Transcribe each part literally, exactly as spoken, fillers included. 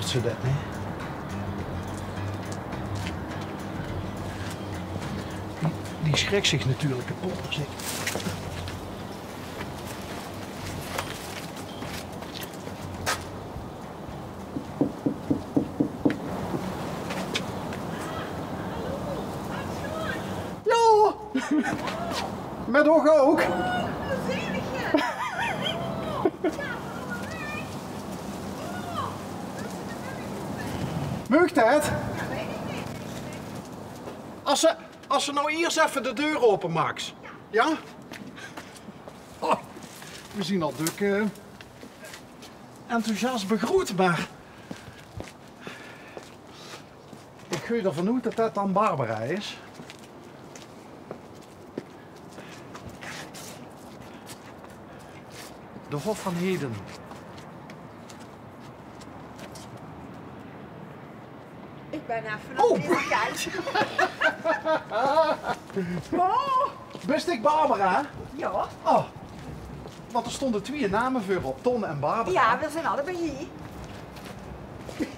Ze det, hè? Die, die schrik zich natuurlik kapot, zèk. Jao! Mit uch ouch. Maag det? As se, as se noe iers effe de deur aopemaaks. Jao? Oh, we zien al dök, eh, enthousiast begroet, mer ich gaon d'r van oet det det dan Barbara is. De Hof van Heden. Ich bön effe nog neet bekènd. Oh! Bis dich Barbara? Jao. Oh, want d'r stónge twieë name veur op, Ton en Barbara. Jao, we zien allebei hie.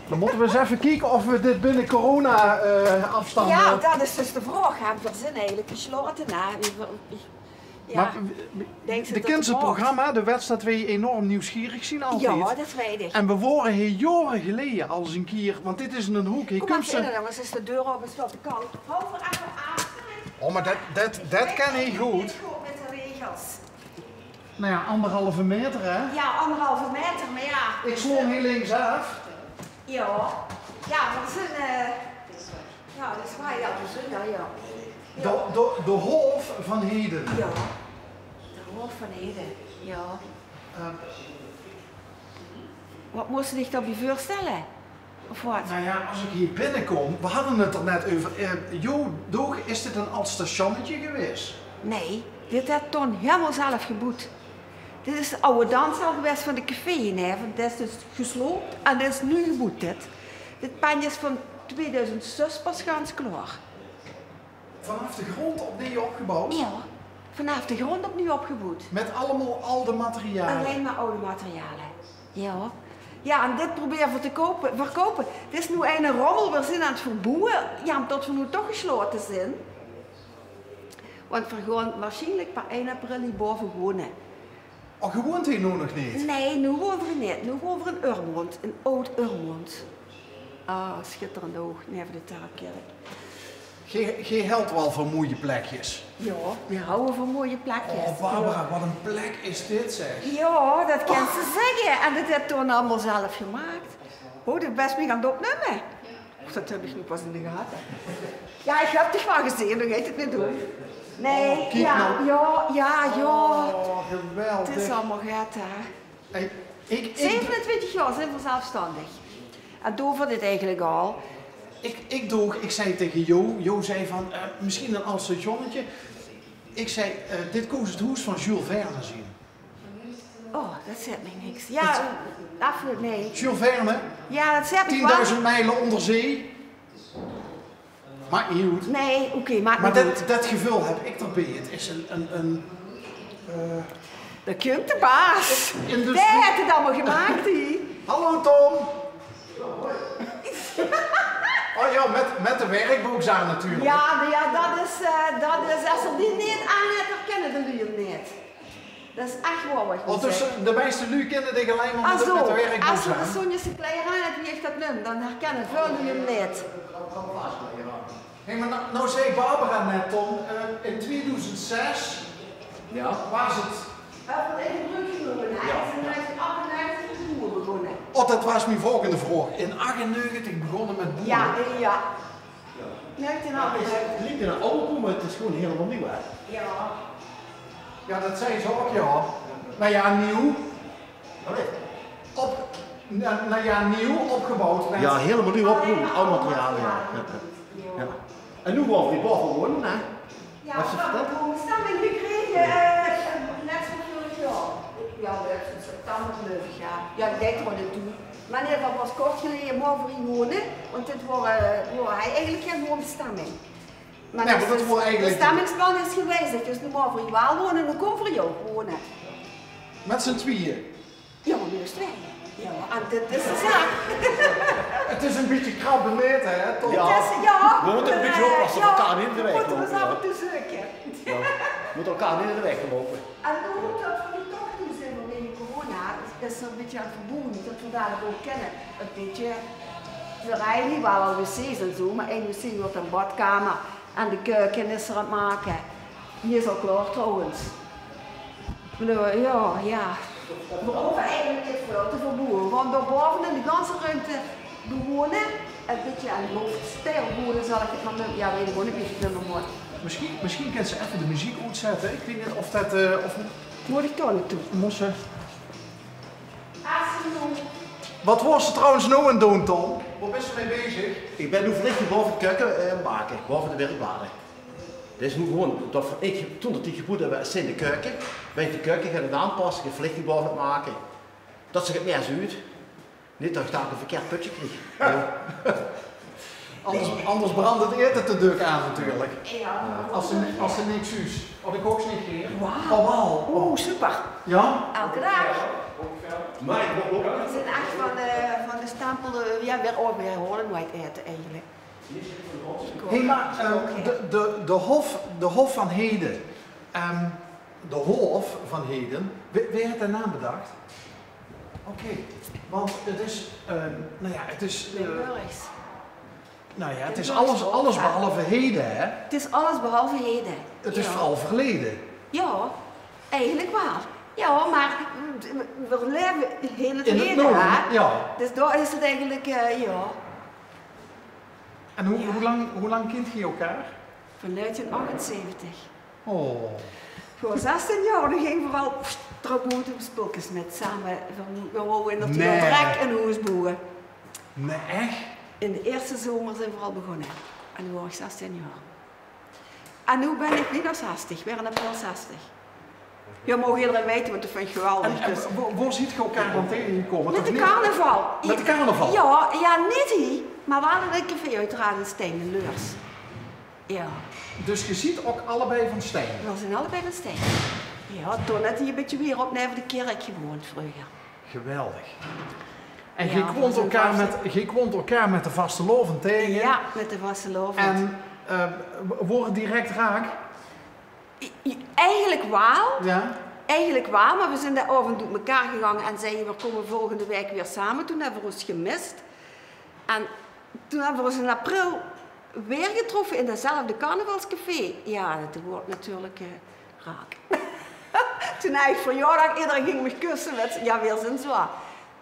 Dan mótte we ins effe kieke of we dit binne corona, eh, afstand, jao, eh, det is dus de vraog, hè. We zien eigelik gesjlaote, hè. Mer, eh, de kins 't programma, de wèts det we enorm nuujsgierig zien altied. Jao, det weit ich. En we wore hie jaore geleje al ins ein kier, want dit is eine hook, hie kums se. Kom mer, dan is de deur aope, is väöl te kald. Haw veur effe aafstand. Oh, mer det, det, det kin hie good. Mit de regels. Noe jao, anderhalve maeter, hè? Jao, anderhalve maeter, mer jao. Ich slaon hie links aaf. Jao. Jao, mer we zien, eh, jao, det is waal, jao, we zien, jao, jao. De, de, de Hof van Heden. Jao. De Hof van Heden, jao. Eh. Waat mós se dich daobie veurstelle? Of waat? Noe jao, as ich hie binnekóm, we hadde 't d'r net euver, eh, jao, toch is dit ein ald stationnetje gewaes? Nae, dit haet Ton hielemaol zelf geboewd. Dit is de awwe danszaal gewaes van de café, hè, want det is dus gesloop en det is noe geboewd, dit. Dit pandj is van twiedoezend zes pas gans klaor. Vanaaf de grónd opnuuj opgeboewd? Jao, vanaaf de grónd opnuuj opgeboewd. Mit allemaol alde materiale? Allein mer alde materiale, jao. Jao, en dit probere v'r te koupe, verkoupe. Dit is noe eine rommel, v'r zien aan 't verboewe. Jao, ómdet v'r noe toch gesjlaote zien. Want v'r gaon waarsjienlik per ein april hie bove wone. Oh, geer woont hie noe nog neet? Nae, noe wone v'r neet. Noe wone v'r in Urmond, in Oud-Urmond. Ah, sjitterend ouch, neve de Terpkirk. Geer, geer hèlt waal van moeie plekjes? Jao, veer hawwe van moeie plekjes. Oh, Barbara, waat ein plek is dit, zeg. Jao, det kins se zègke. En dit haet Ton allemaol zelf gemaak. Oh, det bès mich aan 't opnumme. Och, det höb ich noe pas in de gate. Jao, ich höb dich waal gezeen, dao geit 't neet óm. Nae, oh, kiek jao, noe. Jao, jao, jao. Oh, geweldig. 't Is allemaol get, hè. Hey, ich, ich zevenentwintig jaor zeen v'r zelfstandig. En doon v'r dit eigelik al. Ich, ich doog, ich zag taenge Jo, Jo zag van, eh, mesjien ein ald stationnetje. Ich zag, eh, dit kós 't hoes van Jules Verne zien. Oh, det zaet mich niks. Jao, aaf, nae. Jules Verne, jao, det zaet mich waal. Tienduizend mijlen onder zee. Maak neet oet. Nae, oké, maak neet oet. Mer det, det geveul höb ich d'rbie. 't Is ein, ein, ein, eh, dao kump de baas. Industrie. Dae haet 't allemaol gemaak, die. Hallo, Tom. Oh jao, mit, mit de werkboks aan natuurlik. Jao, de, jao, det is, eh, det is, es se die neet aan höbs, dan kinne de luuj 'm neet. Det is ech waor, waat ich zègk. Oh, dus de meiste luuj kinne dich allein mer mit de, mit de werkboks aan. Ah, zo. Es se de Sonjese kleier aan höbs, wie ich det num, dan herkinne väöl luuj 'm neet. Hé, mer noe, noe zag Barbara net, Ton, eh, in twiedoezend zes, jao, waas 't. Hae haet 't in gebruuk genómme, hè? Jao. Is in negentien achtennegentig mit boewe begós. Oh, det waas mien volgende vraog. In achtennegentig begós mit boewe. Jao, eh, jao. Mer 't is, 't liek ein aw boew, mer 't is gewoon hielemaol nuuj, hè? Jao. Jao, det zag ze ouch, jao. Noe jao, nuuj. Op, noe, noe jao, nuuj opgeboewd mit... Jao, hielemaol nuuj opgeboewd, aw materiaal, jao. Jao, jao. En noe gaon v'r hie bove wone, hè? Jao, v'r höbbe ein bestemming gekrege, eh, net veur veurig jaor. Jao, in september, geluif ich, jao. Jao, ich dink d'r waal aan toe. Mer in eder geval pas kort geleje moge v'r hie wone, want dit waor, eh, waor eigelik gein woonbestemming. Nae, mer det waor eigelik... 't Bestemmingsplan is gewijzig, dus noe moge v'r hie waal wone, noe kómme v'r hie ouch wone. Mit z'n twieë? Jao, mit us twieë. Ja, en dit is de zaak. Het is een beetje krabbe meten, hè, toch? Ja. Het is, ja, we moeten een beetje oppassen, we moeten elkaar niet in de weg lopen, ja. Ja, we moeten elkaar niet in de weg lopen. En noe mót det v'r noe toch doon zeen vanwege corona, is, is 't ein bietje aan 't verboewe, det v'r dalik ouch kinne ein bietje, v'r hawwe hie waal al wc's en zo, mer ein wc wuuert ein badkamer en de keuke is d'r aan 't make. Die is al klaor trouwens. V'r, ja, ja. V'r hove eigelik neet väöl te verboewe, want dao bove in die ganse ruimte bewone, ein bietje aan lof steil bewone, zal ich 't mer neume. Ja, weit ich ouch neet wie ich 't neume mót. Misschien, misschien kan ze even de muziek oetzetten. Ik weet niet of dat, eh, of Mót ich dao naotoe? Mós se. Wat waors se trouwens noe aan 't doon, Ton? Waar bent ze mee bezig? Ik ben noe vliechtjes bove 't keuke, eh, aan 't make, bove de werkbladen. Det is noe gewoon det v'r, ik, toen det die geboewd höbbe, is in de keuke. Ben ik de keuke gaon aanpasse, vliechtjes bove 't make. Det ze 't mier zuut. Neet det ik dalik ein verkeerd pötje krieg. Ja. Anders, anders brandt het eten te dök aan natuurlijk. Ja. Als ze, als ze niks zuut. Of ik ouch neet geer. Wauw. Oh, wauw. Oeh, super. Ja? Elke daag. Maar ik moet ook. V'r zeen ech van de, van de stempel, eh, ja, weer, oh, v'r hole noeit eten eigelik. Hé, maar, ehm, de, de, de hof, de hof van Heden. Ehm, de hof van Heden. Wae, wae haet de naam bedacht? Oké, want het is, eh, nou ja, het is, eh, Limburgs. Nou ja, het is alles, alles behalve heden, hè? Het is alles behalve heden. Het is vooral verleden. Ja, eigelik waal. Ja, maar v'r laeve hiel 't heden, hè? Ja. Dus dao is 't eigelik, eh, ja. En hoe, hoe lang, hoe lang kent geer elkaar? Van negentien achtenzeventig. Oh. Veur zestien jaor, toen ginge v'r al, pst, trap oet, spulkes mit same. V'r, v'r wouwe in 't jaor drek ein hoes boewe. Nee, echt? In de eerste zomer zeen v'r al begonne. En toen waor ich zestien jaor. En noe bin ich neet zestig, weer in april zestig. Ja, moge iedereen weite, want det vind ich geweldig. En, en dus wo, wo ziet geer elkaar dan tegengekomen? Mit de carnaval. Mit de carnaval? Ja, ja, neet hie, maar waal in ein café, oeteraard in Stein, in Leurs. Ja. Dus geer ziet ook allebei van Stein? V'r zeen allebei van Stein. Ja, toen haet hie ein bietje weer op neve de kirk gewoond vreuger. Geweldig. En geer kwoomt elkaar mit, geer kwoomt elkaar mit de vastelaovend tegen? Ja, mit de vastelaovend. En, eh, woort 't direct raak? I-, i-, eigelik waal. Ja. Eigelik waal, maar v'r zeen dae aovend oet mekaar gegange en zagte: "V'r kómme volgende waek weer same." Toen höbbe v'r ós gemist. En toen höbbe v'r ós in april weer getroffe in dezelfde carnavalscafé. Ja, det woort natuurlijk, eh, raak. Toen haw ich verjaordaag, iedereen ging mich kusse, mit, ja, weer zeen zo.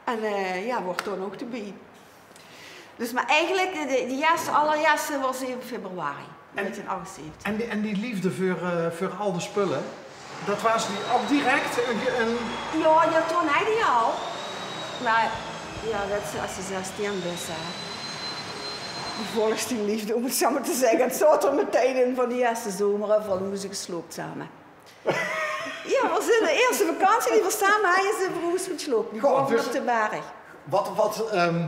En, eh, ja, woort toen ouch d'rbie. Dus, maar eigelik, eh, de, de eerste, allerierste waor zeve februari negentien achtenzeventig. En die, en die liefde veur, eh, veur al de spullen, det waor die ouch direct ein, ein... Ja, ja, toen haw ich die al. Maar ja, det is, as se zestien bis, hè. Die volgs die liefde, óm 't zo maar te zègke. 't Zaot d'r metein in van die eerste zomere, v'r höbbe hoeze gesloop same. Ja, v'r zeen de eerste vakantie die v'r same hawwe, zeen v'r hoeze gesloop. Die... Goh, dus op de berg. Wat, wat, ehm,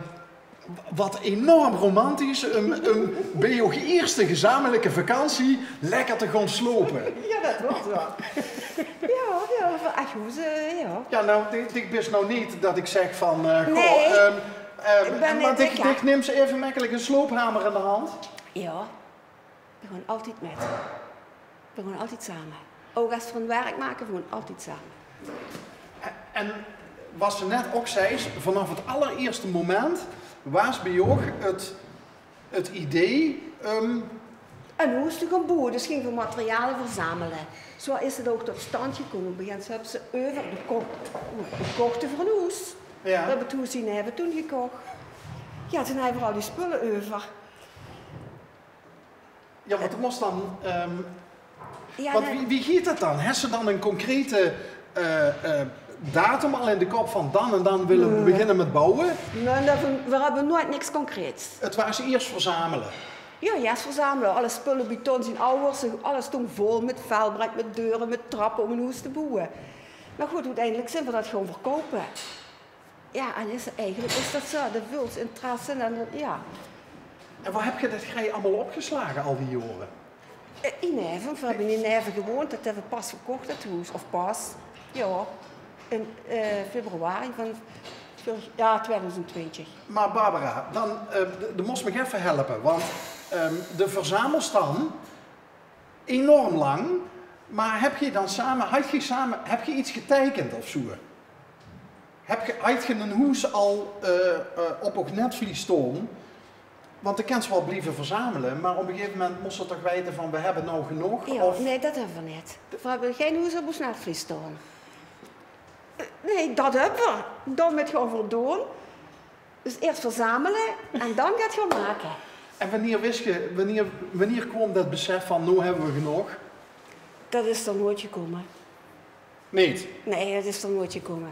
wat enorm romantisch, um, um bij uw eerste gezamenlijke vakantie lekker te gaan slopen. Ja, det waor zo. Ja, ja, v'r, ach, hoeze, ja. Ja, nou, dit, dit is nou niet dat ik zeg van, eh, goh, nee, ehm, ehm, ik ben maar niet, ik, ik neem ze even makkelijk een sloophamer in de hand. Ja. V'r gaon altied mit. V'r gaon altied same. Ouch as v'r ein werk make, v'r gaon altied same. En wat se net ook zeis, vanaf het allereerste moment waas bie uch het, het idee, ehm, ein hoes te gaon boewe. Dus ginge v'r materiale verzamele. Zo is 't ouch tot stand gekómme. Bie ós höbbe ze euver, de ko-, de kochte v'r ein hoes. Ja. V'r höbbe 't hoes hie neve toen gekoch. Ja, toen hawwe v'r al die spulle euver. Ja, want er mós dan, ehm, ja, want wie, wie geit det dan? Hes se dan ein concrete, eh, eh, datum al in de kop van dan en dan wille v'r beginne mit boewe? Nee, det, v'r, v'r höbbe noeit niks concreets. Het waas iers verzamele. Ja, iers verzamele. Alle spulle bie Ton zien awwers, alles stóng vol mit velbrek, mit deure, mit trappe óm ein hoes te boewe. Maar good, oeteindelik zeen v'r det gaon verkoupe. Ja, en is, eigelik is det zo, de vuls interesse en, ja. En wo höb geer det grei allemaol opgeslage al die jaore? Eh, in Neve, v'r höbbe in Neve gewoond, det höbbe v'r pas verkoch, det hoes. Of pas, ja, in, eh, februari van Jao, twieëdoezend twintig. Maar Barbara, dan, eh, de, de mos mich effe helpe, want, ehm, de verzamelstand, enorm lang, maar heb je dan samen, had je samen, heb je iets getekend of zo? Heb je, had je een hoes al, eh, eh, op oog netvlies staan? Want de kens wel blijven verzamelen, maar op een gegeven moment moest ze toch weten van: we hebben nou genoeg. Jao, of nee, dat höbbe v'r neet. V'r höbbe gein hoes op oos netvlies staon. Eh, nee, dat höbbe v'r. Dao mit gaon v'r doon. Dus eerst verzamele en dan get gaon make. En wanneer wist je, wanneer, wanneer kwam dat besef van: nou hebben we genoeg? Dat is d'r nooit gekómme. Neet? Nee, dat is d'r nooit gekómme.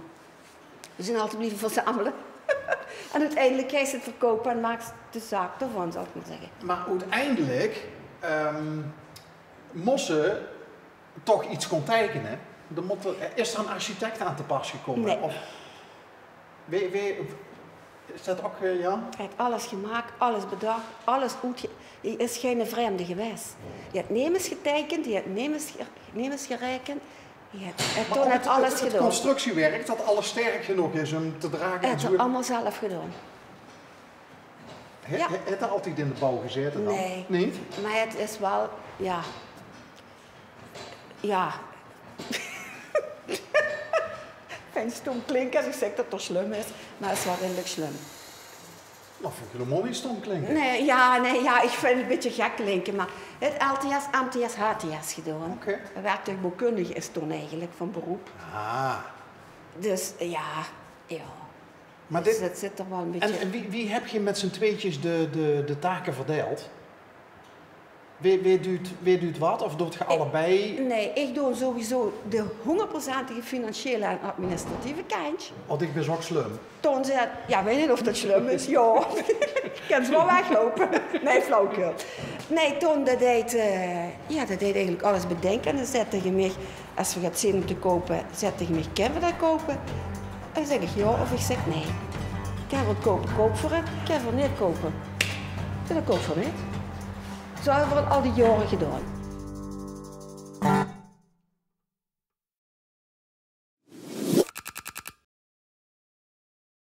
We zien altied blieve verzamele. En oeteindelik geis se 't verkoupe en maaks de zaak d'rvan, zal ik maar zegge. Maar oeteindelik, ehm, mos se toch iets gaon teikene. Dan mot er, is er een architect aan te pas gekómme? Nee. Of wie, wie, is dat ook, eh, ja? Hae haet alles gemaak, alles bedach, alles oetge-, hae is geine vreemde gewaes. Hae haet nemes geteikend, hae haet nemes ge-, nemes gerekend. Hae haet, hae haet alles gedaon. Maar ook het, het, het constructiewerk, dat alles sterk genoeg is om te dragen en zo. Hae haet 't allemaol zelf gedaon. He-, ja. He-, haet er altied in de bouw gezeten dan? Nee. Neet? Maar het is wel, ja. Ja. Ik vind 't stom klinke as ik zeg dat 't slum is, maar 't is wel redelijk slum. Dat vind ik helemaal niet stom klinken. Nee, ja, nee, ja, ik vind 't een beetje gek klinken, maar het L T S, M T S, H T S gedaon. Oké. Hae werk toch bouwkundige, is toen eigenlijk van beroep. Ah. Dus ja, ja. Maar dus dit, dat zit er wel een beetje. En, en wie, wie heb je met z'n tweetjes de, de, de taken verdeeld? Wie, wie duut, wie duut wat? Of doot ge allebei? Nee, ik doon sowieso de honderdprocentige financiële en administratieve kantj. Want ik ben zo slum. Toen zei, ja, weet niet of dat slum is. Ja, ik kan ze wel weglopen. Nee, flauwekul. Nee, toen dat deed, eh, ja, dat deed eigenlijk alles bedenken. En dan zei tegen mij, As v'r get zeen om te koupe, zaet 'r taenge mich: "Kinne v'r dat koupe?" En dan zèk ich: "Jao," of ich zèk: "Nae." Kinne v'r 't koupe, koupe v'r 't. Kinne v'r 't neet koupe, dan koupe v'r 't neet. Zo höbbe v'r 't al die jaore gedaon.